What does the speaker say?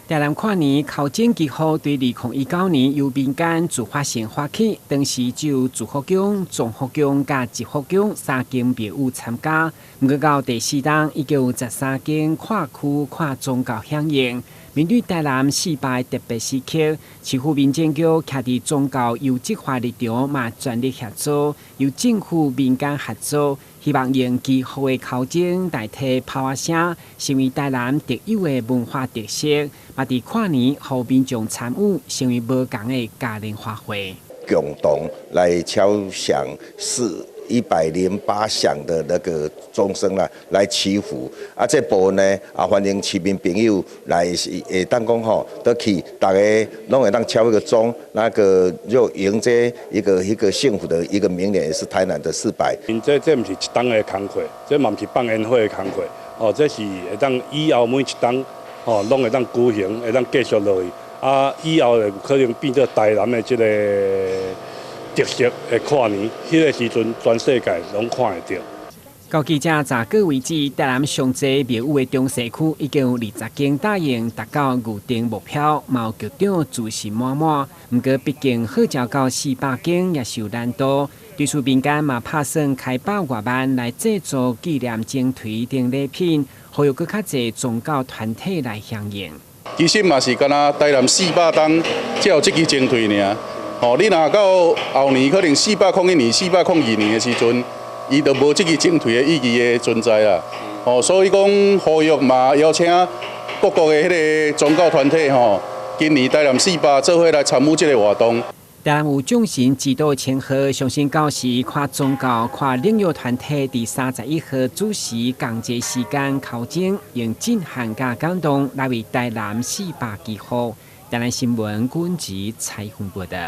台南跨年敲鐘祈福對2019年由民間自發性發起，當時只有慈福宮、中福宮佮集福宮三間廟宇參加。毋過到第四冬，已經有13間跨區跨宗教響應。面對台南四百特別時刻，市府民政局徛佇宗教優質化立場，嘛全力協助，由政府民間合作，希望用祈福的敲鐘代替炮仔聲，成為台南特有的文化特色。嘛佇跨年予民眾參與，成為無仝的嘉年華會。共同來敲響408響的那個鐘聲啦，來祈福。啊，這部分呢，啊，歡迎市民朋友來會當講吼，都去，逐家攏會當敲一個鐘，那個就迎接一個幸福的一個明年，也是台南的四百。這毋是一冬的工課，這嘛毋是放煙火的工課，哦，這是會當以後每一冬，吼，攏會當舉行，會當繼續落去。啊，以後會可能變做台南的這個特色的跨年，彼個時陣全世界攏看會著。到記者查稿為止，台南上濟廟宇的中西區已經有20間答應達到預定目標，嘛有局長自信滿滿。毋過，畢竟號召到400間也是有難度。對此民間嘛拍算開百外萬來製作紀念鐘槌等禮品，呼籲閣較濟宗教團體來響應。其實嘛是干焦台南四百冬才有這支鐘槌爾。吼，你若到後年可能401年、402年的時陣，伊就無這支鐘槌的意義的存在啦。吼，所以講呼籲嘛，邀請各國的彼個宗教團體吼，今年台南四百做伙來參與這個活動。台南有眾神之都稱號，相信到時跨宗教、跨領域團體佇31號主時仝齊時間敲鐘，用震撼佮感動來為台南四百祈福。台南新聞軍籍採訪報導。